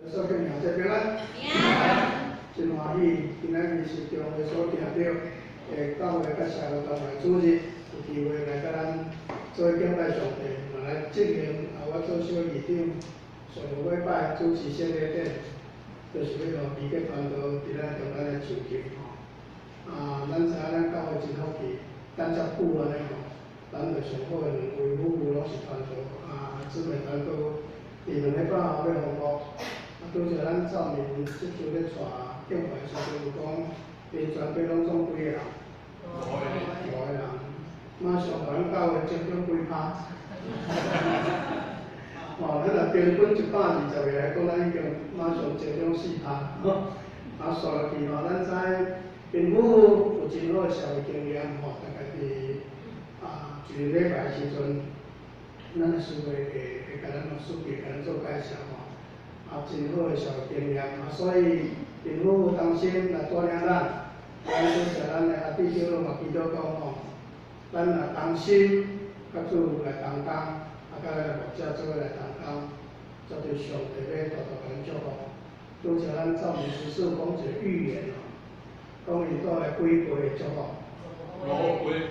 所敬兄姊平安，真歡喜，今仔日是中會所定著的教會佮社會關懷主日，有機會來佮咱做伙敬拜上帝，嘛來執行啊，我做小議長上個禮拜主持聖禮典，就是欲予美吉傳道佇咱中間來受浸吼。啊，咱知影咱教會真福氣，等遮久按呢吼，咱著上好的兩位夫婦攏是傳道，啊，姊妹傳道佇2禮拜後欲訪國。啊，拄才咱趙明這陣咧帶敬拜時陣有講，𪜶全家攏總幾個人？五個人。馬上予咱教會增長幾趴。吼，咱若平均120個來講，咱已經馬上增長4趴。啊，煞落去吼，咱知𪜶夫婦有真好的社會經驗吼，大概佇啊一個禮拜的時陣，咱的師會會共咱老書記共咱做介紹吼。啊，真好的社會經驗啊，所以𪜶夫婦同心來帶領咱，咱感謝咱的阿弟長老嘛祈禱講吼，咱若同心佮主來同工，啊，佮咱的牧者做伙來同工，絕對上帝欲大大共咱祝福。拄才咱趙明執事講一個預言吼，講伊帶來幾倍的祝福。五倍。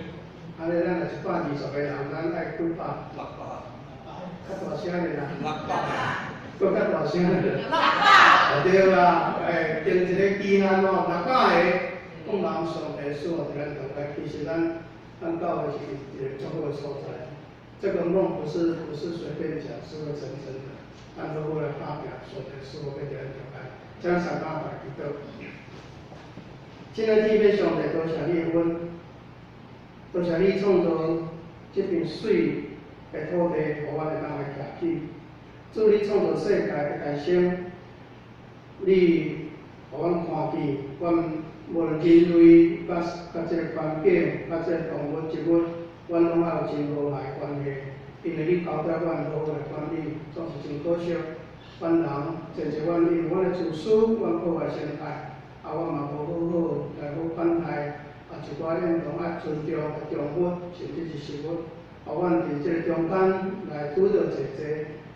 按呢，咱若120個人，咱愛幾百？600。較大聲咧啦。600。閣較大聲咧。600。對啦，欸，定一個期限吼，600個，講人上帝賜予咱中間，其實咱教會是一個足好的所在。這個夢不是隨便講，是會成真的。咱好好來打拼，上帝賜福欲佇咱中間，請三更來祈禱。親愛的天父上帝，多謝你的恩，多謝你創造這片媠的土地，予阮會當來徛起。主你創造世界的開始，你予阮看見，阮無論人類佮這個環境、佮這個動物、植物，阮攏愛有真和諧的關係。因為你交代阮好好來管理，總是真可惜。阮人濟濟阮因為阮的自私，阮破壞生態，啊，阮嘛無好好來好款待啊一寡咱攏愛尊重的動物，甚至是植物。啊，阮佇這個中間來拄著濟濟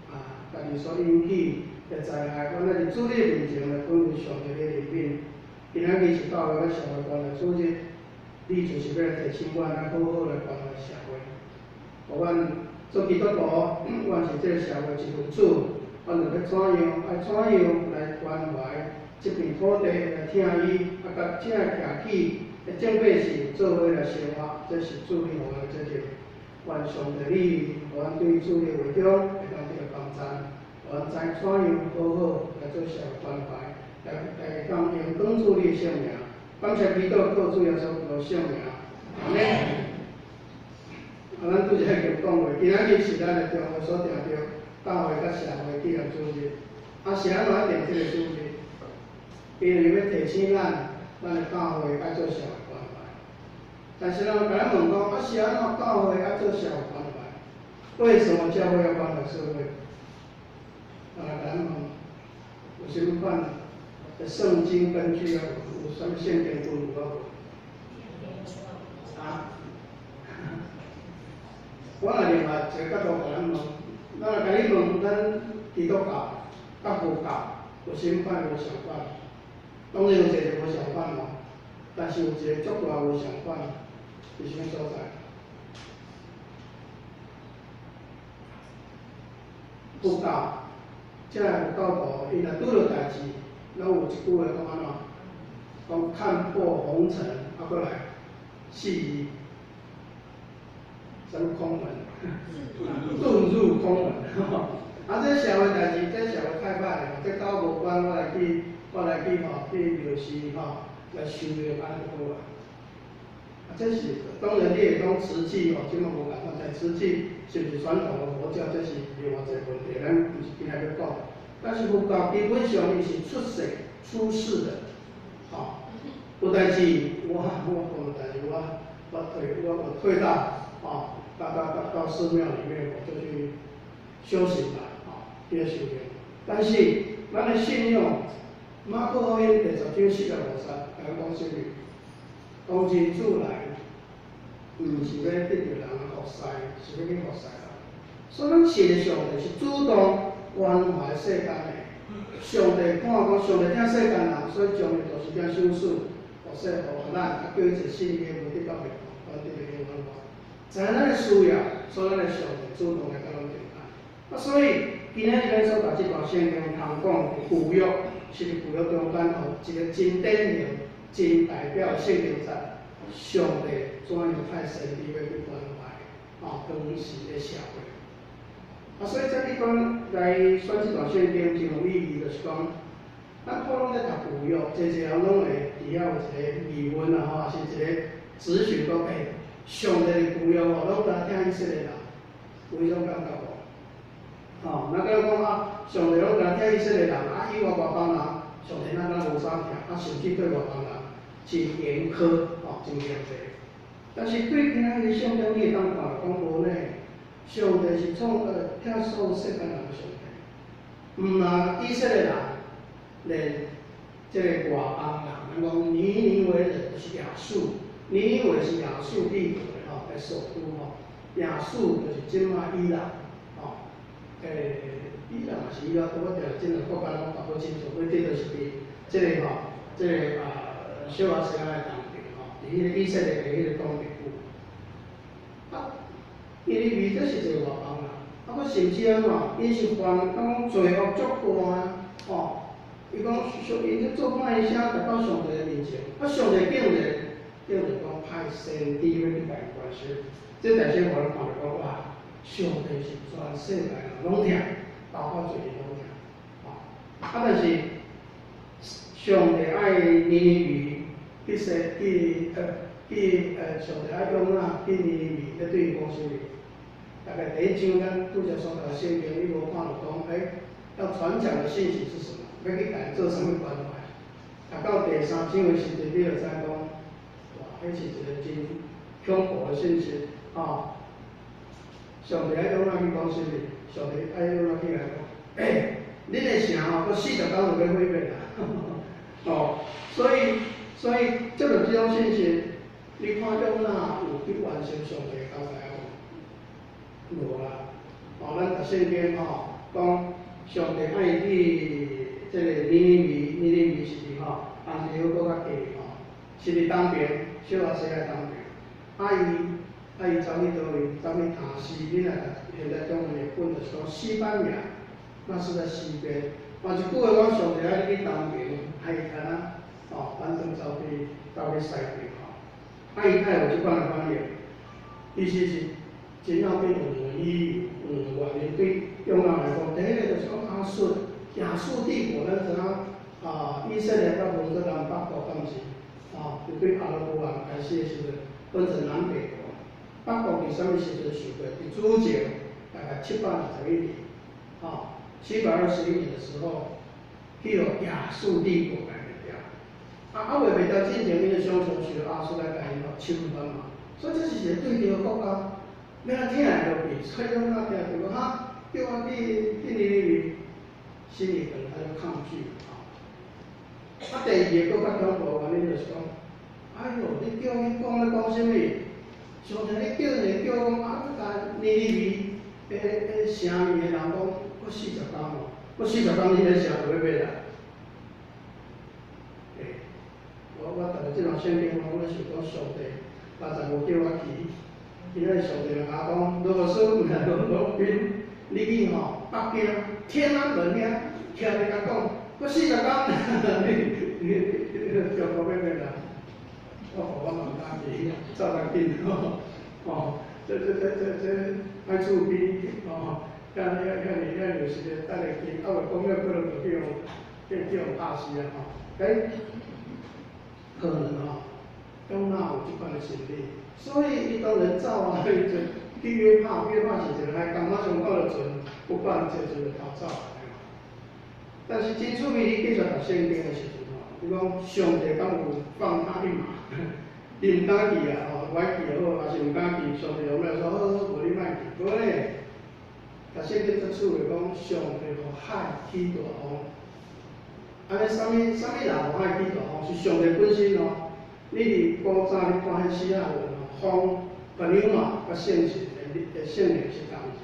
啊，家己所引起的災害，阮愛佇主你面前來懇求上帝的憐憫。今仔日是教會佮社會關懷主日，你就是欲來提醒阮，愛好好來關懷社會。予阮做基督徒，阮是這個社會一份子，阮著欲怎樣，愛怎樣來關懷這片土地，來疼伊，啊，佮這徛起的眾百姓做伙來生活，這是主你予阮的責任。願上帝你，予阮對主的話中會當得到幫贊，予阮知怎樣好好來做社會關懷，來當榮光主你的聖名。感謝基督靠主耶穌基督聖名，阿們。啊，咱拄才已經講過，今仔日是咱的中會所定著教會佮社會紀念主日。啊，是按怎定這個主日？因為欲提醒咱，咱的教會愛做社會關懷。但是咱共咱問講，啊，是按怎教會愛做社會關懷？為什麼教會要關懷社會？我來共咱問，有啥物款的聖經根據啊？有啥物聖經根據無？啊？我若另外一個角度共咱問，咱若共你問，咱基督教佮佛教有啥物款無相款？當然有濟濟無相款哦，但是有一個足大無相款，佇啥物所在？佛教，這个佛教徒，𪜶若拄著代誌，攏有一句話講按怎？講看破紅塵，啊，閣來四字，啥物空門？遁入空門。啊，這社會代誌，這社會太歹啦，這佮我無關，我來去吼，去廟寺吼，來修煉按呢就好啊。啊，這是當然，你會講慈濟吼，這馬無仝款，但慈濟是毋是傳統的佛教，這是另外一個問題，咱毋是今仔欲講。但是佛教基本上伊是出世出世的，吼，有代誌，我講代誌，我退到哦，到寺廟裡面，我就去修行啦，吼，去修煉。但是咱的信仰，馬可福音第10章45節，共咱講啥物？講人子來，毋是欲得著人的服侍，是欲去服侍人。所以咱信的上帝是主動關懷世間的。上帝看講上帝疼世間人，所以將伊獨生子賞賜，予世予咱，啊叫一切信伊的無得到滅亡，反得永遠活。知影咱的需要，所以咱的上帝主動來佮咱同在。啊，所以今仔日咱所讀這段聖經通講舊約，是佇舊約中間吼一個真典型、真代表的聖經節，上帝怎樣派先知欲去關懷吼當時的社會。啊，所以這去講來選這段聖經真有意義，就是講，咱普通咧讀舊約，濟濟人攏會佇遐有一個疑問啊吼，抑是一個質詢講，欸，上帝的舊約吼，攏干焦疼以色列人，有彼種感覺無？吼，咱敢若講啊，上帝攏干焦疼以色列人，啊，以外外邦人，上帝咱敢若無啥疼，啊，甚至對外邦人真嚴苛，吼，真嚴厲。但是對今仔日聖經，你會當看著講無呢？上帝是創疼所有世間人的上帝，毋但以色列人，連這個外邦人，咱講尼尼微人就是亞述，尼尼微是亞述帝國的吼，的首都吼，亞述就是這馬伊朗，吼，伊朗抑是伊拉克，我定這兩個國家攏搞不清楚，反正就是佇這個吼，這個啊小亞細亞的東邊吼，佇彼個以色列的彼個東北部。啊，尼尼微這是一個外邦人，啊，閣甚至按怎，𪜶是犯講罪惡足大吼。伊講上𪜶咧做歹聲達到上帝的面前，啊，上帝竟然講派先知欲去共𪜶關心，這代誌予咱看著講哇，上帝是全世界人攏疼，包括罪人攏疼，吼。啊，但是上帝愛尼尼微去說去呃去呃，上帝愛約拿去尼尼微，咧對伊講啥物？大概第一章咱拄才所讀的聖經，你無看著講，欸，要傳講的信息是什麼？欲去共𪜶做啥物關懷？讀到第三章的時陣，你就知講，哇，彼是一個真恐怖的信息，吼！上帝愛約拿去講啥物？上帝愛約拿去共講，欸，恁的城吼，閣40工就欲毀滅啦，吼！所以接著這種信息，你看約拿有去完成上帝的交代無？無啦。吼，咱讀聖經吼，講上帝愛去這個尼尼微，尼尼微是佇吼，當時閣較近吼，是佇東邊，小亞細亞東邊。啊伊走去佗位？走去他施，你若讀現代中文譯本就是講西班牙，那是在西邊。換一句話講，上帝愛你去東邊，啊伊敢若吼，反正走去西邊吼。啊，伊敢有這款的反應？其實是真要緊有兩個理由，兩個原因。對約拿來講，第一個就是講亞述，亞述帝國，咱知影啊，以色列佮分做南北國，敢毋是？啊，就對亞羅波王開始的時陣，分成南北國。北國佇啥物時陣受過？佇主前大概721年，吼，721年的時候，去予亞述帝國共滅掉。啊，猶未滅掉之前，𪜶就常常受亞述來共𪜶侵犯嘛。所以這是一個對立的國家，欲按怎疼會落去？所以約拿聽著講哈，叫我去尼尼微，心裡可能他就抗拒啊。啊，第二個閣較恐怖的原因就是講，哎喲，你叫𪜶講咧講啥物？上帝你叫人叫講啊，共尼尼微的城裡的人講，閣四十工哦，閣四十工恁彼城就欲滅啦。欸，我讀著這段聖經，我咧想講上帝，剛才無叫我去，今仔日上帝就共我講，羅師毋是羅羅賓，你去吼北京天安門遐，徛咧共講，閣四十工，你中國欲滅啦。我嘛毋敢去，走較緊吼，吼，這愛厝邊吼，遐遐遐爾遐爾有時間，等下去，啊袂講了可能就去予拍死啊吼，欸，可能吼，約拿有這款的心理，所以伊當然走啊，伊就去約帕，約帕是一個海港，馬上看著船，有辦坐船就逃走。但是真趣味，你繼續讀聖經的時陣吼，伊講上帝敢有放他一馬？伊毋敢去啊，吼，歹去就好，抑是毋敢去，上帝有沒有說好好，無你莫去？無咧，讀聖經足趣味講，上帝予海起大風，按呢啥物啥物人予海起大風？是上帝本身哦。你佇古早你看彼希臘文哦，風、πνεῦμα佮聖神的聖靈是仝字，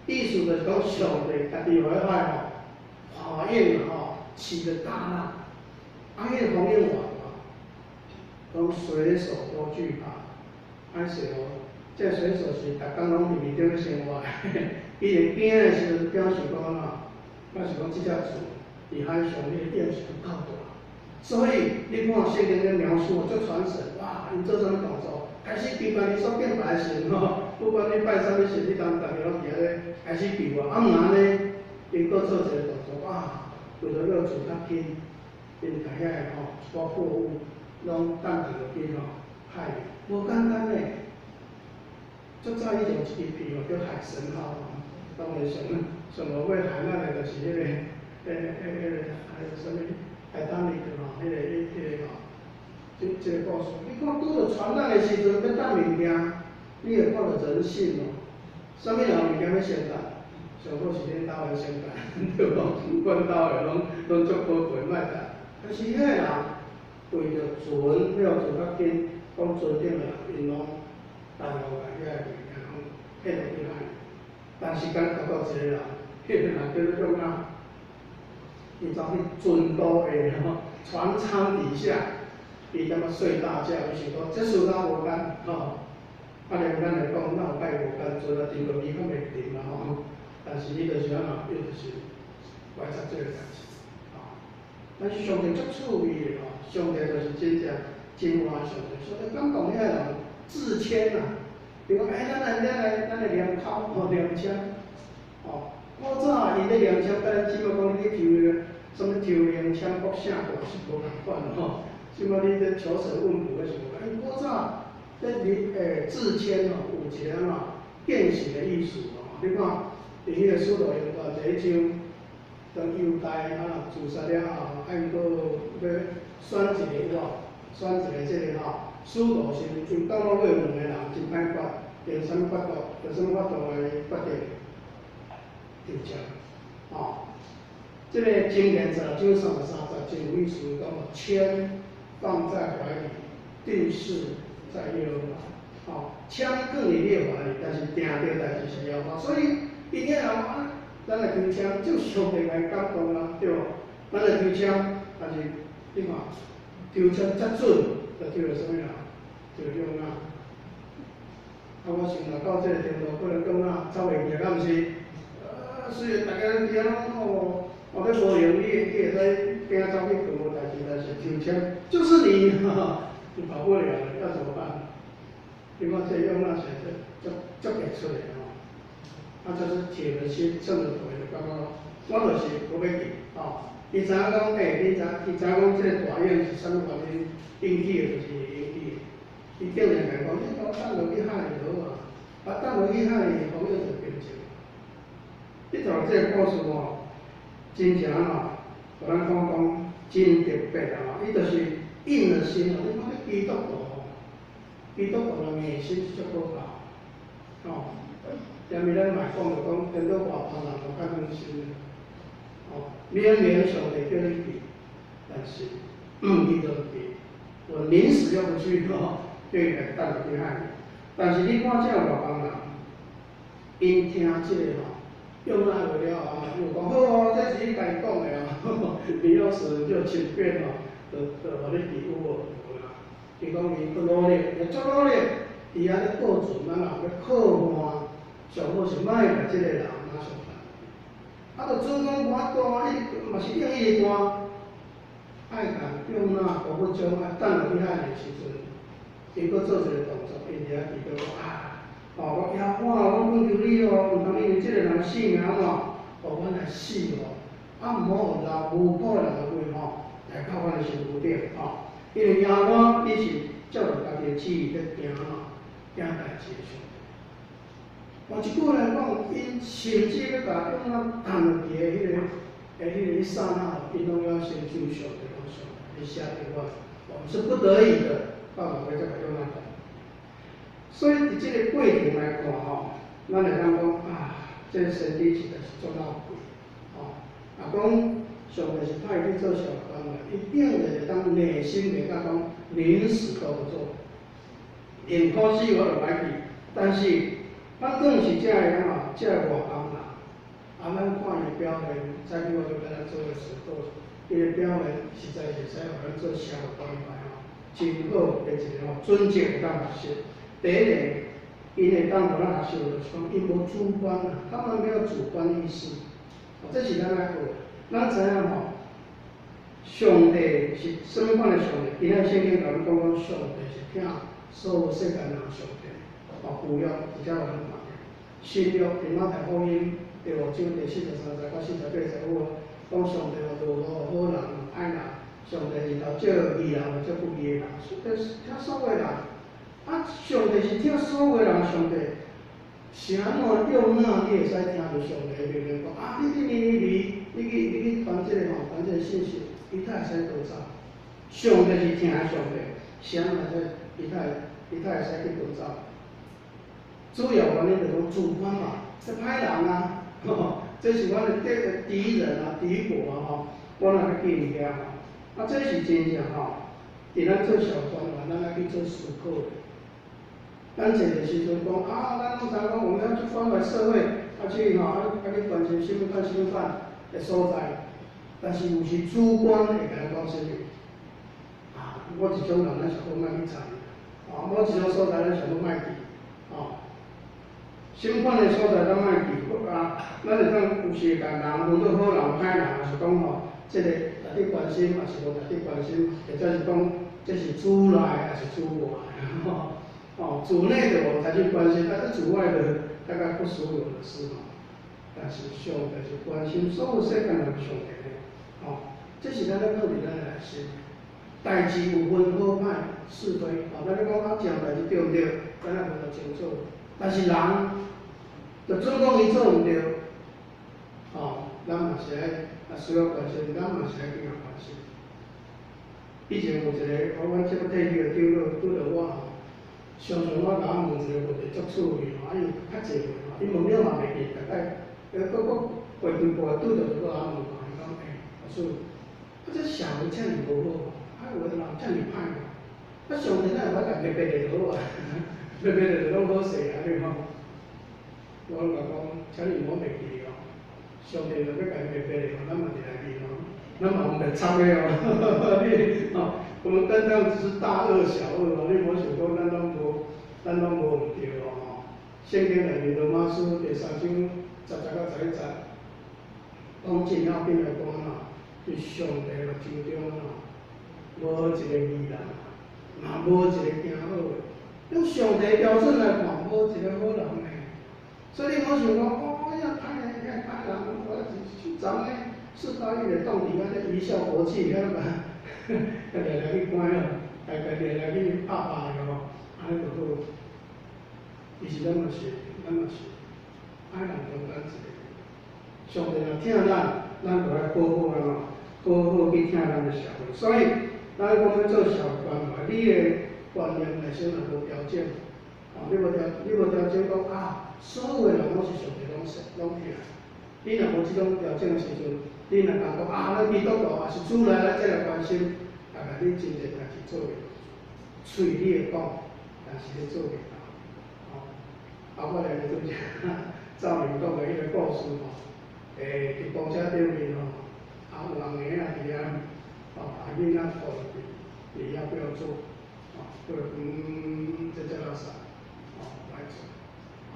意思就是講上帝家己予彼海吼，考驗吼，起了大浪，啊，彼個風湧偌大，講水手都懼怕，歹勢哦，這個水手是逐工攏佇面頂咧生活，伊會驚的時陣，表示講按怎？表示講這隻船佇海上彼個湧是夠大，所以你看聖經咧描述足傳神，哇！𪜶做啥物動作？開始求家己所敬拜的神吼，不管你拜啥物神，你當逐家攏佇遐咧開始求啊。啊，毋然呢，𪜶閣做一個動作，哇！為著欲船較輕，𪜶共遐個吼一寡貨物攏擔佇落去吼海裡，無簡單呢。足早以前有一支片吼叫《海神號》，當然上上落尾海難的就是彼個、彼、彼、彼個還有啥物泰坦尼克吼，彼個、彼、彼個吼。這個故事，你看拄著船難的時陣欲擔物件，你會看著人性哦。啥物人物件欲先擔？上好是恁兜的先擔，對無？阮兜的攏攏足寶貴，莫擔。但是彼個人為著船欲船較緊，講船頂的人𪜶攏擔落來遐個物件攏撇落去海。但是敢獨獨一個人，彼個人叫做約拿，伊走去船肚的吼船艙底下。伊感覺睡大覺，伊想講這事敢無簡吼，啊連咱來講，哪有介無簡？船啊沉落去較袂沉啦吼。但是伊就是按怎，伊就是觀察這個代誌，吼。但是上帝足趣味的吼，上帝就是真正真活上帝，所以感動遐人自謙啊，比如講，欸，咱來咱來咱來念口吼念籤，吼，古早伊咧念籤，佮咱這馬講你去抽個啥物抽靈籤卜聖卦是無仝款吼。這馬你咧求神問卜的是無仝，古早咧你自簽吼，有一個按怎變形的意思吼，你看佇彼個使徒行傳第一章，當猶大啊自殺了後，愛閣欲選一個哇，選一個這個吼，使徒是因到尾兩個人真歹決，用啥物法度？用啥物法度來決定？抽籤，吼，這個箴言10章33節真有意思，講籤放在懷裡，定事在耶和華。吼，籤放佇你的懷裡，但是定著代誌是耶和華。所以，𪜶遐人啊，咱來抽籤，就上帝來感動啊，對無？咱來抽籤，但是你看，抽籤遮準，就抽著啥物人？抽約拿。啊，我想若到這個程度，可能約拿走袂去啊，敢毋是？啊，雖然大家攏佇遐攏哦，哦，你無閒，你會使驚走去做無代誌，但是抽籤就是你，哈哈，你跑不了，要怎麼辦？你看這約拿是足足傑出的吼，啊，就是鐵了心，衝了頭，就感覺我就是無欲去，吼。伊知影講，欸，你知，伊知影講這個大湧是啥物原因引起的，就是引起的。伊竟然共講，你共我擲落去海裡就好啊，啊，擲落去海裡，風湧就平靜。你讀這個故事吼，真正吼，予咱講講真特別啊！伊就是硬了心哦。你看這基督徒吼，基督徒人硬心是足可怕，吼。前面咱嘛講著講，顛倒外邦人都較軟心的，吼。明明上帝叫你去，但是毋去就毋去，我寧死要不去吼，叫伊來擲落去海裡。但是你看這外邦人，𪜶聽這個吼。約拿話了後，又講好哦，這是你家己講的哦，你要死就隨便哦，就就予你去有無無啦。伊講伊閣努力，會足努力，佇遐咧過船啊，欲靠岸，上好是莫共這個人馬上辦。啊，著主講無法度啊，伊嘛是硬一直搬，愛共約拿孤骨將啊擲落去海裡時陣，伊閣做一個動作，伊佇遐祈禱講啊。哦，我耶和華，我懇求你哦，毋通因為這個人性命哦，予阮來死哦，啊，毋好予流無辜的人的血吼，來到阮的身軀頂吼。因為耶和華你是照著家己的旨意咧行吼，行代誌的上帝。換一句來講，𪜶甚至欲共約拿擲落去的彼個一剎那，𪜶攏要先求上帝講上帝，你赦免我，我們是不得已的，到落尾才共約拿擲。所以佇這個過程來看吼，咱會當講啊，這個先知實在是足老氣，吼。若講上帝是派伊去做小官的，伊定會當內心會當講寧死都不做，寧可死我都歹去。但是，反正是這個人吼，這個外邦人，啊，咱看伊的表現，早起我就共咱做個宣告，伊的表現實在是會使予咱做社會關懷吼，真好的一个吼準則會當學習。第一個，𪜶會當予咱學習就是講，𪜶無主觀啊，他們沒有主觀意識，哦，這是咱愛學的。咱知影吼，上帝是啥物款的上帝？今仔聖經共咱講講，上帝是疼所有世間人的上帝。哦，舊約直接予咱看見，新約佇馬太福音第五章第43節到48節有講上帝有好人歹人，上帝是頭照義人，照不義的人，上帝是疼所有的人。啊，上帝是疼所有的人，上帝是按怎用哪你會使聽著上帝的命令講啊？你去尼尼微，你去傳這个吼，傳這个信息，伊才會使逃走。上帝是疼的上帝，是按怎使伊才會使去逃走。主要原因就講主觀嘛，這歹人啊，吼，這是阮的敵人啊，敵國啊，吼，我若去記物件吼，啊，這是真正吼，佇咱做社會關懷，咱愛去做思考的。咱坐的時陣講啊，咱攏知影講，我們要去關懷社會，啊去吼，啊去關心啥物款啥物款的所在，但是有時主觀會共咱講啥物？啊，某一種人咱上好莫去睬，啊，某一種所在咱上好莫去，吼。啥物款的所在咱莫去，啊，咱會當有時會共人分做好人歹人，抑是講吼，這个值得關心，抑是無值得關心，或者是講這是主內抑是主外，吼。哦，主內的我才去關心，但是主外的大概不屬我的事吼。但是上帝是關心所有世間人上帝的，吼，這是咱咧放佇咱內心。代誌有分好歹是非，吼，咱咧講啊，這樣代誌對毋對？咱愛分得清楚。但是人，就準講伊做毋對，吼，咱嘛是愛啊需要關心，咱嘛是愛去共關心。以前有一个，我阮這個退休的長老拄著我吼，常常我共我問一個問題足趣味吼，啊伊較濟歲吼，伊問了嘛袂記，逐擺，閣過幾步拄著就閣共我問，伊講欸，老師，啊這社會遮爾無好，啊有的人遮爾歹吼，啊上帝哪會無共滅滅咧就好啊，滅滅咧就攏好勢啊，你吼。我攏共講，請你毋好袂記哦，上帝若欲共滅滅咧，咱嘛佇內面哦，咱嘛毋會插的哦，你吼，我們剛剛只是大惡小惡哦，你無想講咱攏無，咱攏無毋對哦吼。聖經內面羅馬書第三章10節到11節，講真要緊來講吼，佇上帝目睭中吼，無一個義人，嘛無一個行好的。用上帝標準來看，無一個好人呢。所以你莫想講，哦，遐歹人，遐歹人，我是昨呢，四大運會當佇遐咧貽笑國際，遐個，家己來去關哦，家家己來去拍拍的吼，按呢就好。其實咱嘛是，咱嘛是愛人中間一個。上帝若疼咱，咱就愛好好按怎，好好去疼咱的社會。所以，咱講欲做社會關懷，你的觀念內先若無調整，哦，你無調整講啊，所有的人攏是上帝攏說攏疼。你若無這種調整的時陣，你若講講啊，咱基督徒也是主來，咱才來關心，大概你真濟代誌做袂到，喙你會講，但是你做袂到。哦，啊，我來拄則趙明講的彼個故事吼，佇公車頂面吼，啊有紅嬰仔佇遐，哦，啊囡仔吐入去，你要不要坐？哦，對，嗯，這只垃圾，哦，來坐。哦，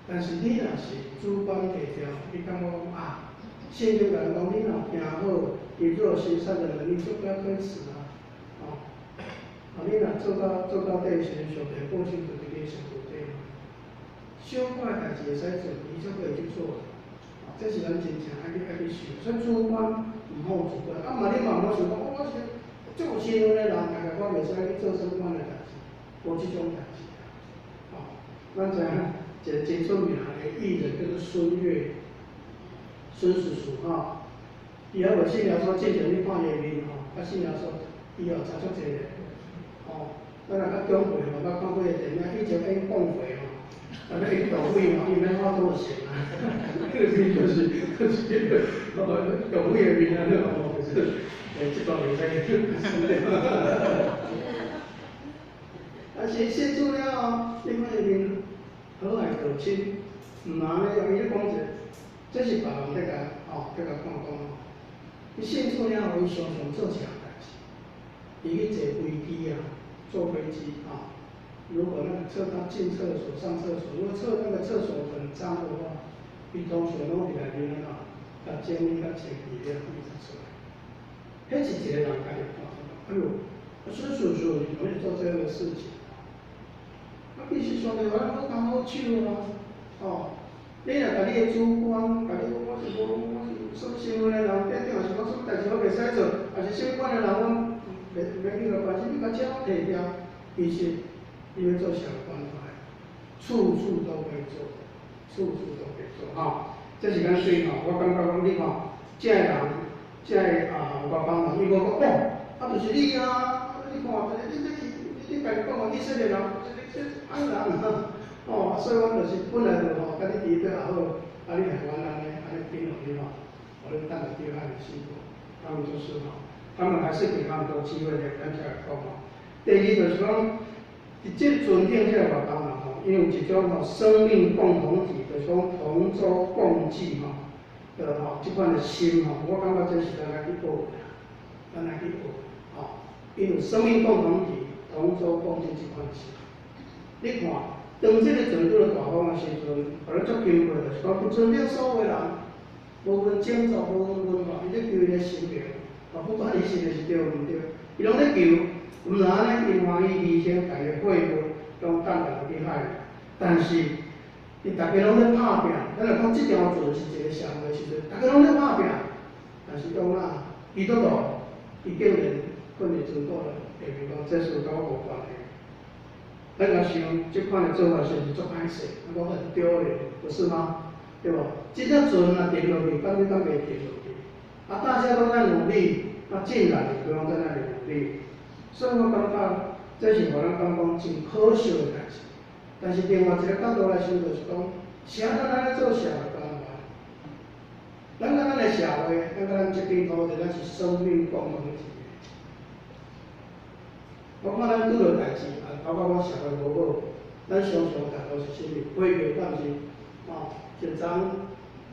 但是你若是主觀低調，你感覺講啊，聖經共咱講，你若行好，你若行善的能力，就不要推辭啊，哦，啊，你若做到底時，上帝保守就佇你身軀底。小可的代誌會使做，你就可以去做。啊，這是咱真正愛去想。所以主觀毋好主觀，啊嘛你嘛毋好想講，哦，我是足有身份的人，大概我袂使去做啥物款的代誌，無這種代誌啊。哦，咱知影一個真出名的藝人叫做孫越，孫叔叔吼，伊猶未信耶穌之前，你看伊的面吼，佮信耶穌，伊也差足濟个。哦，咱若較長輩吼，捌看過伊的電影，以前演共匪吼，啊欲演盜匪吼，伊免化多少錢啊？彼個面就是彼個盜匪的面啊，吼，就是，欸，這段袂使輸掉。啊，是信主了後，你看伊面和藹可親，毋通咧，伊咧講一個，這是別人在共吼，在共講講吼。伊信主了後，伊常常做一項代誌，伊去坐飛機啊，坐飛機啊。如果那個廁他進廁所上廁所，如果廁那個廁所很髒的話，伊通常攏佇內面啊，共整理共清氣了，伊才出來。彼是一個人家己看，哎喲，孫叔叔，你怎麼做這個事情？啊，其實上帝話好工好手啊，哦，你若共你的主管，共你我是無我是什麼身份的人，等等，是講什麼代誌我袂使做，抑是啥物款的人，我袂袂去共關心，你共車攏提掉，其實你欲做社會關懷，處處都可以做，處處都可以做，吼。這是咱對吼，我感覺講你看，這个人，這个啊外邦人，伊無講，哦，啊就是你啊，你看，你這你家己講的以色列人，這這歹人啊，哦，所以阮就是本來就吼，共你敵對也好，啊你害阮按呢，按呢變予你吼，予你等下對海死無？他們就是吼，他們還是給他們多機會來咱才來講吼。第二就是講，佇這船頂這个外邦人吼，因為有一種吼生命共同體，就是講同舟共濟吼的吼，這款的心吼，我感覺這是咱愛去學的，咱愛去學吼，因為生命共同體、同舟共濟這款心。你看，當這个船拄著大風的時陣，予咱足钦佩，就是講佇船頂所有的人，無分種族、無分文化，伊咧求伊的神明，哦，不管伊信的是對毋對，伊攏咧求，毋若按呢，𪜶歡喜犧牲，家的貨物攏擲入去海。但是，伊逐家攏咧拍拚，咱若講這條船是一個社會的時陣，逐家攏咧拍拚，但是約拿，基督徒，伊竟然睏佇船肚內，下面講這事佮我無關係。咱若想這款的做法是毋是足歹勢？我很丟臉，不是嗎？對無？這隻船若沉落去，敢你敢袂沉落去？啊，大家都在努力，啊，竟然也不用在那裡努力，所以我感覺這是予咱感覺真可惜的代誌。但是另外一個角度來想，就是講，啥咱按呢做社會關懷？咱佮咱的社會，咱佮咱這片土地，咱是生命共同體。我看咱拄著代誌，啊，包括講社會無好，咱常常大多是啥物？批評敢毋是？哦，一昨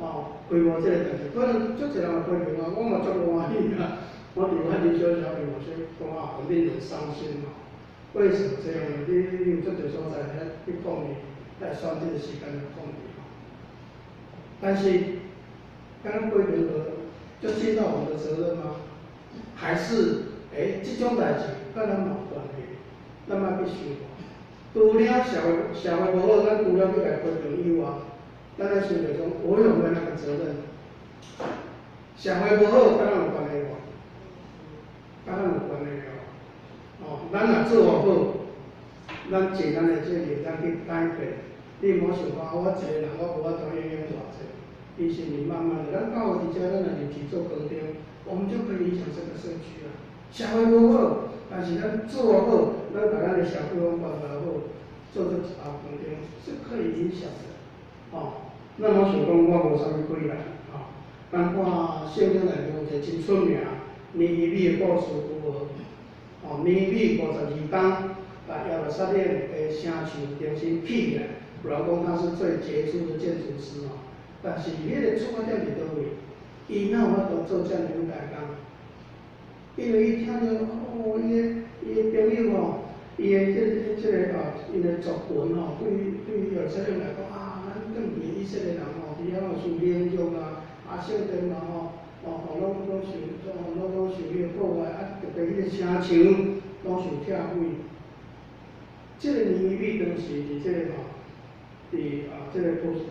哦，批評這個代誌，可能足濟人會批評我，我嘛足無歡喜啊！我佇我佇小小朋友說講話很令人傷心吼。為什麼這樣呢？你有足濟所在遐去抗議，來選這個時間來抗議吼。但是，敢若批評就盡到我們的責任嗎？還是，欸，這種代誌佮咱無關係，咱莫去想。除了社會無好，咱除了去共批評以外，咱愛想著講，我有沒有那個責任？社會無好，佮咱有關係無？佮咱有關係哦。哦，咱若做好，咱盡咱的責任，咱去改變。你毋好想講，我一個人我無法度影響偌濟。其實你慢慢的，咱教會佇遮，咱若入去做光燈，我們就可以影響這個社區啊。社會無好，但是咱做好，咱共咱的社區攏關懷好，做這一包光燈是可以影響的。哦，咱莫想講我無啥物鬼力，吼。咱看聖經內面有一個真出名，尼尼微的故事有無？哦，尼尼微52工，共耶路撒冷的城牆重新起來。有人講他是最傑出的建築師哦，但是彼個出發點佇佗位？伊哪有法度做遮爾大工？因為伊聽著哦，伊的朋友吼，伊的這個啊，𪜶的族群吼，對耶路撒冷來講啊，咱轉去以色列人吼，佇遐有受凌辱啊，啊聖殿嘛吼，哦吼，攏受，攏受彼個破壞，啊特別彼個城牆攏受拆毀。這個尼尼微當時佇這個吼，佇啊這個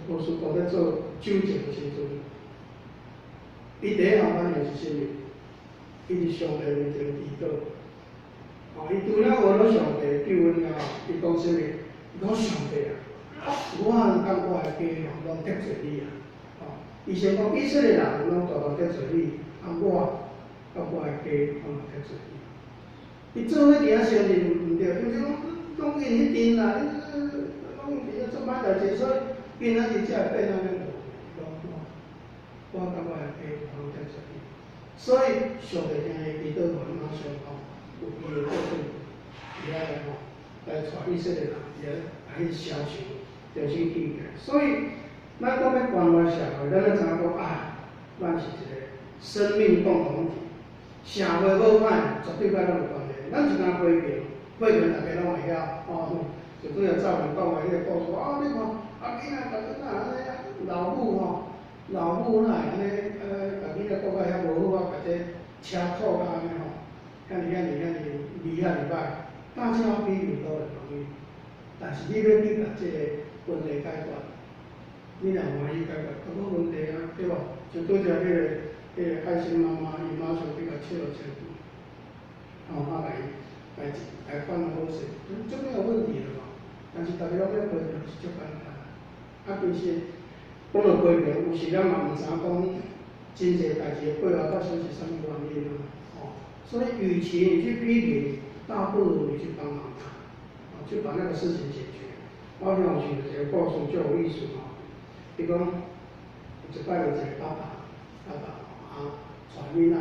波斯國咧做酒政的時陣，伊第一項反應是啥物？伊佇上帝面前祈禱。哦，伊除了學了上帝救恩了後，伊講啥物？伊講上帝啊，我佮我的家吼，攏得罪你啊！哦，伊先講以色列人攏大大得罪你，啊我佮我的家攏嘛得罪你。伊做伙佇遐承認毋對，因為講攏𪜶彼陣啦，你攏佇遐做歹代誌，所以𪜶仔佇遮會變按呢。講我佮我的家攏得罪你，所以上帝聽伊祈禱，予伊馬上吼有伊的作品，佇遐來吼來帶以色列人，佇遐共彼個城牆重新起來。所以咱講欲關懷社會，咱愛知影講啊，咱是一個生命共同體。社會好歹，絕對佮咱有關係。咱是敢批評，批評大家攏會曉，哦，就拄仔早面講的彼個故事啊，你看啊，囡仔逐日哪按呢，老母吼，老母哪會按呢，共囡仔顧甲遐無好啊，共這車吐甲按呢吼，遐爾遐爾遐爾離遐爾歹，大家批評都很容易，但是你欲去共這個問題解決，你若歡喜解決，都無問題啊，對無？就拄才彼個愛心媽媽，伊馬上去共切落切去，吼，啊來來來辦好勢，就沒有問題了嘛。但是大家攏欲批評是足簡單，啊，其實講到批評，有時咱嘛毋知影講真濟代誌的背後發生是啥物原因啊，哦，所以與其你去批評，倒不如你去幫忙他，哦，去把那個事情解決。我想想一個故事足有意思吼，伊講一擺有一個爸爸，爸爸吼啊，帶囡仔，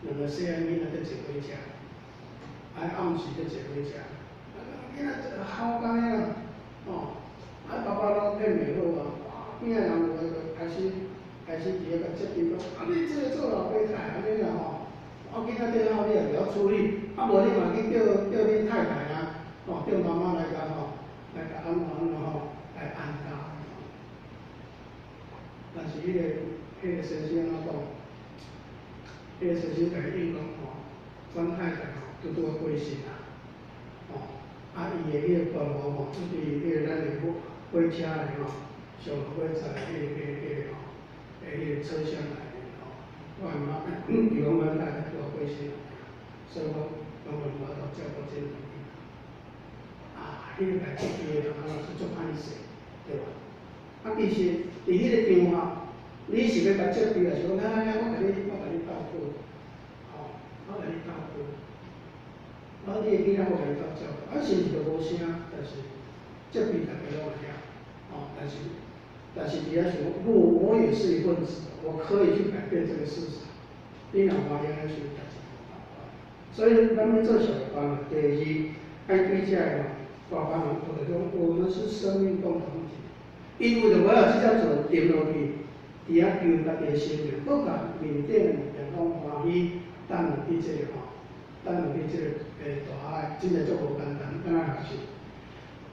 兩個細漢囡仔佇坐火車，啊暗時佇坐火車，啊囡仔哭甲按呢啊，哦，啊爸爸攏騙袂好啊，哇，邊仔人有的就開始佇遐共責備講，啊你這個做老爸太按呢啦吼，我囡仔佇哭你也袂曉處理，啊無你嘛去叫恁太太啊，吼，叫媽媽來共吼，來共按怎按怎吼，來安教。但是彼個先生按怎講？彼個先生共伊應講吼，阮太太吼拄拄仔過身啊，吼，啊伊的彼個棺木吼，佇彼個咱的火車的吼，上落尾載彼個吼，彼個車廂內面吼，我的媽，伊講阮太太拄仔過身啊，所以講阮無法度照顧這兩個囡仔。啊，彼個來責備的人，啊是足歹勢，對無？啊，其實佇彼個場合，你是欲共責備，抑是講來來來，我共你鬥好，吼，我共你鬥好。啊，你的囡仔我共你鬥照顧，啊，是毋是就無聲？但是責備大家攏會曉，哦，但是佇遐想講，不，我也是一份子，我可以去改變這個事實。你若歡喜按呢想，代誌無共款。所以咱欲做社會關懷，第二愛對這个外邦人學著講，我們是生命共同體。因為著無有這隻船沉落去，佇遐救家己的生命，閣共面頂的物件攏歡喜，等落去這個吼，等落去這個大海，真正足無簡單，敢若學習。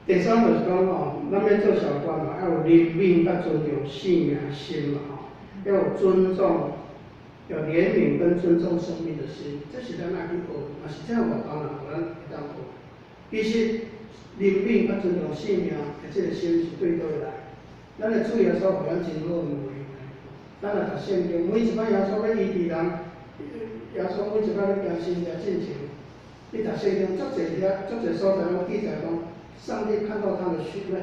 第三就是講吼，咱欲做社會關懷，愛有憐憫佮尊重生命的心嘛吼，要有尊重、有憐憫跟尊重生命的心，這是咱愛去學，嘛是這外邦人予咱會當學。其實憐憫佮尊重生命的這個心是對佗位來？咱的主耶穌予咱真好的模樣。咱若讀聖經，每一擺耶穌欲醫治人，耶穌每一擺欲行神蹟進前，你讀聖經足濟遐，足濟所在攏記載講，上帝看到他的需要，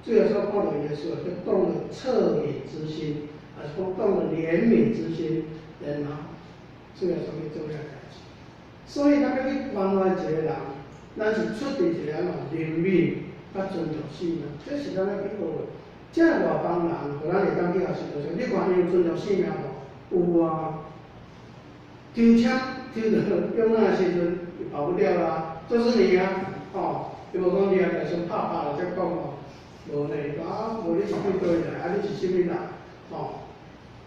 主耶穌看到伊的需要，就動了惻隱之心，抑是講動了憐憫之心，然後主耶穌去做遐代誌。所以咱欲去關懷一個人，咱是出佇一個按怎憐憫佮尊重生命，這是咱愛去學的。這個外邦人，予咱會當去學習，就是你看伊有尊重生命無？有啊。丟槍丟到約拿的時陣，伊跑不掉啦，就是你啊，哦，伊無講你啊，來先拍拍了才講哦，無呢，伊講啊，無你是對佗位來，啊你是啥物人？哦，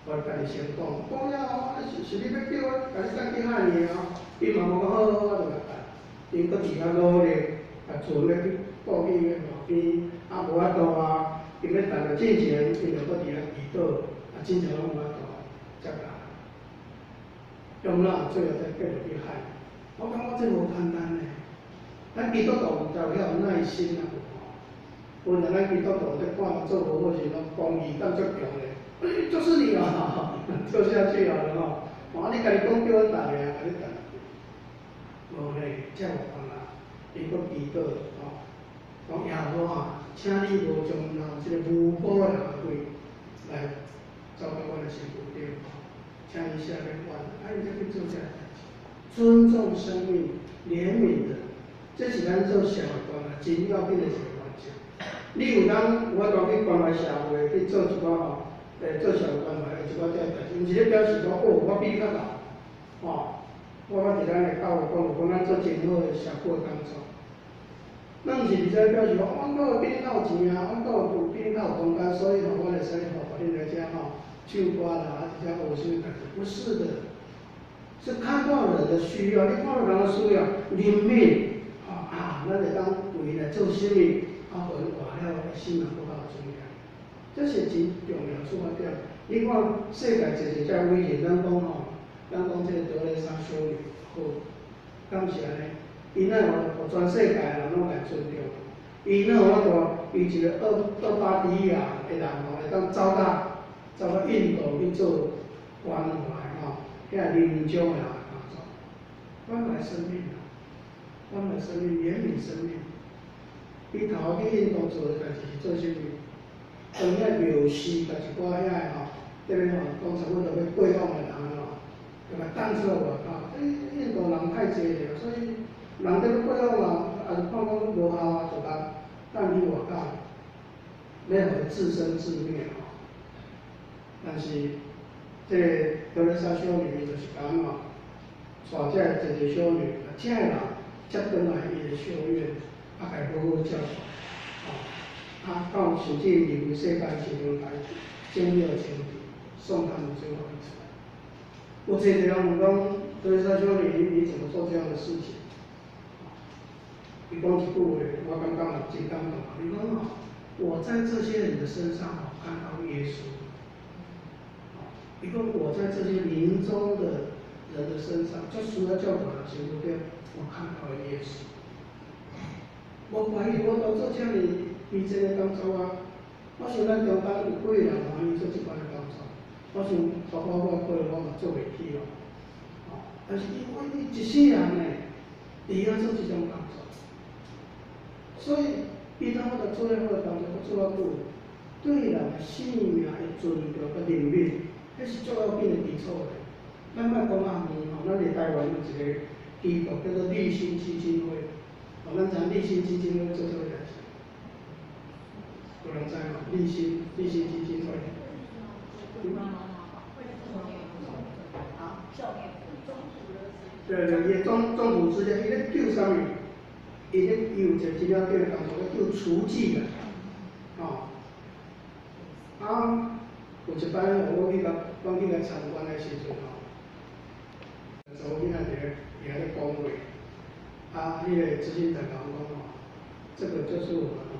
我家己先講，講了後，啊是你欲叫我，共你送去海爾啊？伊嘛無講好好，我就共等，𪜶閣佇遐努力，共船欲去過去外邊，啊無法度啊，𪜶欲等著進前，𪜶就閣佇遐祈禱，啊真正攏無法度，才共約拿最後才跌落去海。我感覺這無簡單呢。咱基督徒毋知有遐有耐心啊無吼？本來咱基督徒佇看人做無好時，攏公義感足強咧，欸，就是你啊，跳下去啊吼！啊，你家己講叫阮逐个啊，共你等。無呢，這有幫人，伊閣祈禱吼，講耶和華，請你無將人這個無辜的人的血來走到阮的身軀頂，請你赦免阮，啊，伊才去做這个代誌，尊重生命，憐憫人，這是咱做社會關懷真要緊的一個原則。你有當有法度去關懷社會，去做一寡吼，做社會關懷的一寡這個代誌，毋是咧表示講哦，我比你較𠢕，吼，我捌佇咱的教會講，講咱做真好的社區的工作，咱毋是伫遮表示讲，阮教会比恁较有錢啊，阮教會有比恁較有空間，所以吼，我會使吼，予恁來遮吼唱歌啦，啊，佇遮學啥物代誌？不是的，是看到人的需要，你看到人的需要，憐憫，啊，咱會當為伊來做啥物，啊，予𪜶活了，生命閣較有尊嚴，這是真重要出發點。你看世界濟濟遮偉人，咱講吼，咱講這個德蕾莎修女，好，敢是按呢？伊哪有予全世界人攏共尊重？伊哪有法度？伊一個厄巴迪亞的人吼，會當走到印度去做關懷吼，遐臨終的人工作，關懷生命啊，關懷生命，憐憫生命。伊頭去印度做的代誌是做啥物？當遐廟師共一寡遐个吼，這邊吼講差不多欲過往的人吼，就共擋出來外口。印度人太濟了，所以人佇咧過往啊，也是看講無效啊，就共擋去外口，欲予伊自生自滅吼。但是，這個德蕾莎修女就是講怎，帶這個濟濟修女，共這个人接轉來伊的修院，啊，共伊好好照顧，吼，啊，到甚至離開世間時陣，共伊整理清氣，送他們最後一程。有濟濟人問講，德蕾莎修女，你怎麼做這樣的事情？伊講一句話，我感覺嘛真感動。伊講吼，我在這些人的身上吼看到耶穌。伊講我在這些臨終的人的身上，足需要照顧的身軀頂，我看到了耶穌。無怪伊我都做遮爾卑賤的工作啊！我想咱中間有幾个人歡喜做這款的工作？我想包括我可能我嘛做袂起咯。哦，但是伊伊一世人呢，佇遐做這種工作，所以伊當我著做了好的工作，閣做較久，對人的生命的尊重佮憐憫，彼是足要緊的基礎的。咱莫講較遠吼，咱佇台灣有一個機構叫做立新基金會，哦，咱知影立新基金會做啥物代誌？有人知無？立新基金會。嗯。啊，對對，伊中途之家，伊咧救啥物？伊咧伊有一個真要緊的工作，咧救雛妓啦，吼。啊，有一擺吼，我去共參觀的時陣吼，查某囡仔佇遐咧講話，啊，彼個執行長共阮講吼，這個就是我們吼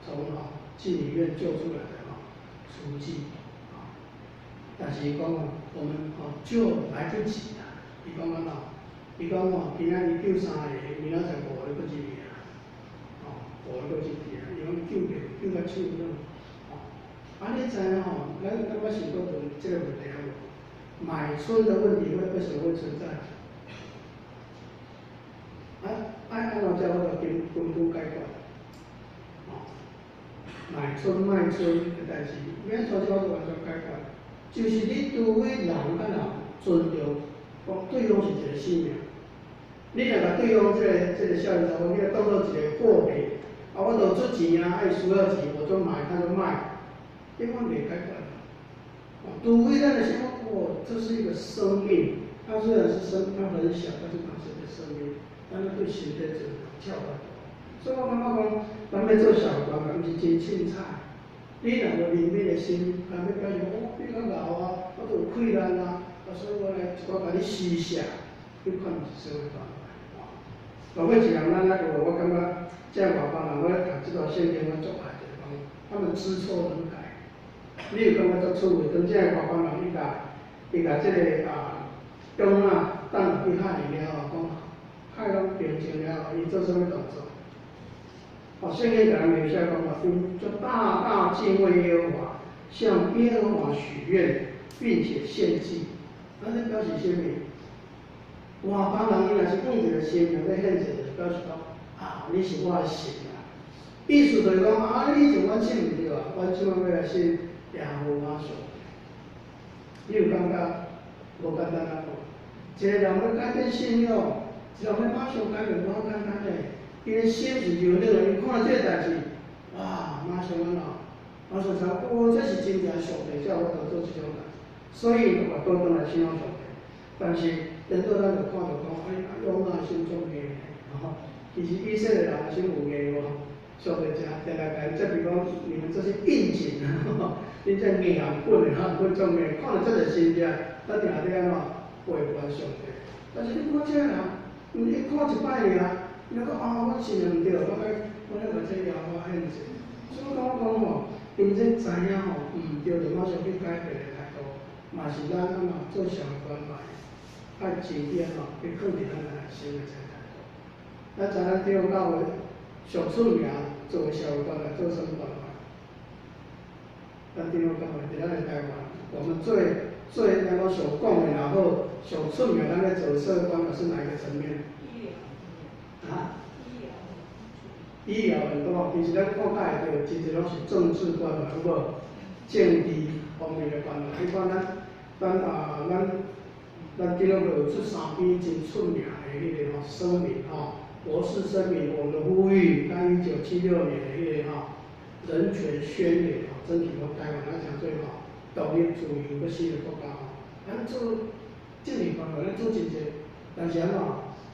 從吼妓女院救出來的吼雛妓，吼，但是伊講吼，我們吼救來不及啦，伊講按怎？伊講吼，今仔日救三個，明仔載五個閣入去啊，吼，五個閣入去啊，伊講救袂救甲手軟，吼，啊，你知影吼？咱感覺想過問這個問題無？買春的問題會為什麼會存在？啊，愛按怎才有法度根本解決？吼，買春賣春的代誌，欲按怎才有法度完全解決？就是你除非人佮人尊重，講對方是一個生命。你若共對方這個少年查某，你當做一個貨品，啊，我著出錢啊，伊需要錢，我就買，他就賣，這款袂解決。除非咱的想法，哦，這是一個生命，它雖然是生，它很小，但是它是個生命，但是對身體真跳較大。所以我感覺講，咱欲做小官，毋是真凊彩。你若無憐憫的心，人欲表示我比較老啊，我都有氣力啊，啊，所以我來一寡共你施捨，彼款毋是社會關懷。落尾一項，咱那個我感覺，這外邦人我咧讀這段聖經，我足愛就是講，他們知錯能改。你有感覺足趣味？當這个外邦人伊共這個啊，約拿擲入去海裡了後，講海攏平靜了後，伊做啥物動作？哦，聖經共咱描寫講嘛，就大大敬畏耶和華，向耶和華許願，並且獻祭。啊，這表示啥物？外邦人伊若是用一個生命欲獻祭，就是表示講啊，你是我的神啊。意思就是講啊，你以前阮信毋對啊，阮這擺欲來信耶和華上帝。你有感覺無簡單啊無？一個人欲改變信仰，一個人欲馬上改變無遐簡單嘞。伊的心是柔軟的，伊看著這個代誌，哇，馬上按怎？馬上知哦，這是真正上帝才有法度做這種代誌，所以就嘛倒轉來信仰上帝。但是，顛倒咱就看著講，哎，約拿心足硬的，吼，其實以色列人的心有硬無？上帝誠定定共𪜶這比講，你們這些硬頸，恁這硬棍的，哈，棍種硬，看著遮濟神跡，咱定定按怎背叛上帝。但是你看這个人，毋是看一擺爾，伊就講啊，我信仰毋對，我愛共這耶和華獻祭。所以我感覺講吼，𪜶這知影吼，毋對，就馬上去改變的態度，嘛是咱按怎做社會關懷，愛真緊吼，去囥佇咱的內心的這個態度。咱知咱長老教會上出名做社會關懷，做啥物關懷？咱長老教會佇咱的台灣，我們最最咱講上講的也好，上出名，咱咧做社會關懷是哪一個層面？醫療。啊？醫療。醫療很多，其實咱看較會著，真濟攏是政治關懷，有無？政治方面的關懷。你看咱長老會有出三篇真出名的彼個吼聲明吼，博士聲明，我們的呼籲，咱1976年的彼個吼人權宣言吼，爭取講台灣咱誠做吼獨立自由閣新的國家吼，咱做政治關懷，咱做真濟，但是按怎？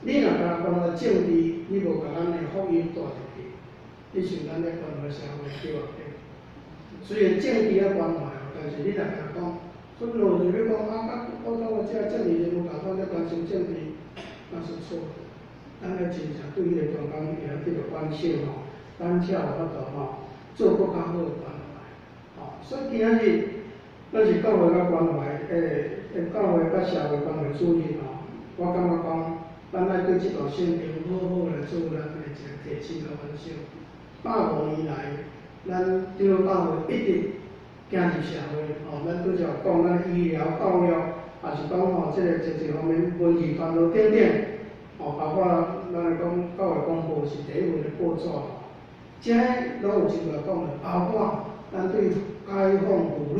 你若干焦關懷政治，你無共咱的福音帶入去，你想咱咧關懷社會對無對？雖然政治愛關懷，但是你若干焦講，所以落就欲講啊，我感覺這政治人物共款咧關心政治，那是錯的。咱愛真正對彼個中間會曉得著關心吼，咱才有法度吼做閣較好的關懷。吼，所以今仔日咱是教會佮關懷，教會佮社會關懷主日吼，我感覺講，咱愛對這段聖經好好來做咱的一個提醒佮反省。150年來，咱長老教會一直行入社會，吼，咱拄才有講咱醫療、教育，也是講吼，這個濟濟方面文字傳播等等，吼，包括咱來講教會廣播是第一份的報紙，這攏有真濟講的，包括咱對解放婦女，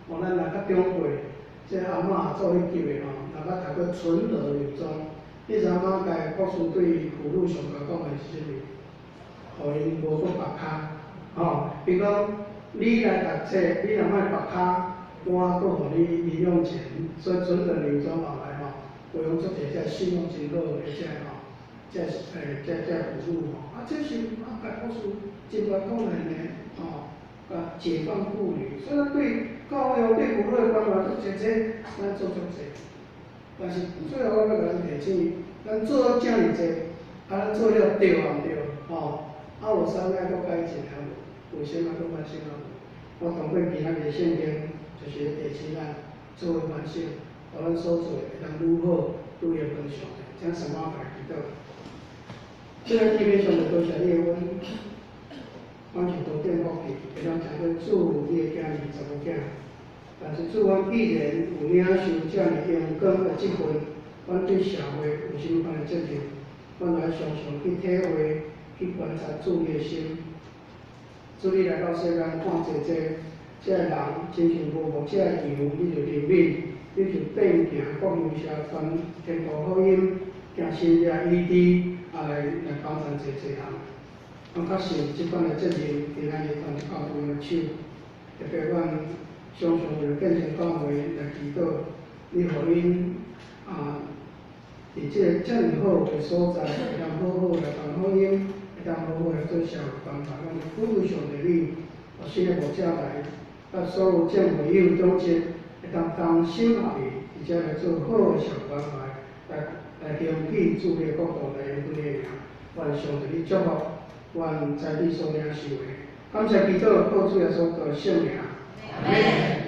吼，咱若較長輩，這阿嬤做彼級的吼，若捌讀過純德女中，你知影馬偕博士對婦女上懸講的是啥物？予𪜶無閣縛跤，吼，伊講你來讀冊，你若莫縛跤，我閣予你零用錢。所以純德女中後來吼，有用足濟這信用真好的這吼，這婦女吼，啊，這是馬偕博士真懸講的呢，吼，啊，解放婦女，所以咱對教育、對婦女的關懷，足濟濟，咱做足濟。但是最後我欲共咱提醒，咱做了遮爾濟，啊，咱做了對抑毋對？吼，啊，有啥物愛閣改進啊無？有啥物愛閣反省啊無？我通過今仔日的聖經，就是咧提醒咱做伙反省，予咱所做的會當愈好，愈會分上帝。請神媽來祈禱。親愛的弟兄姊妹，多謝你的恩，阮是頭等福氣，會當成做主你的囝兒、查某囝。但是主，阮既然有領受遮爾榮光的這份，阮對社會有啥物款的責任？阮愛常常去體會、去觀察主你的心。主你來到世間看濟濟，這个人親像無牧者的羊，你就憐憫，你就變行各樣社傳天國福音，行神蹟醫治，啊來幫助濟濟人。阮確信這款的責任，今仔日當伫教會的手，特別阮常常為著建成教會來祈禱，你予𪜶啊，佇這个遮爾好的所在，會當好好來傳福音，會當好好來做社會關懷。阮苦求上帝你，予新的牧者來，佮所有眾會友長執，會當同心合意，而且來做好的社會關懷，來興起主的國度，來榮耀你的名。願上帝你祝福，阮在你所領受的，感謝基督，靠主耶穌的聖名。阿門。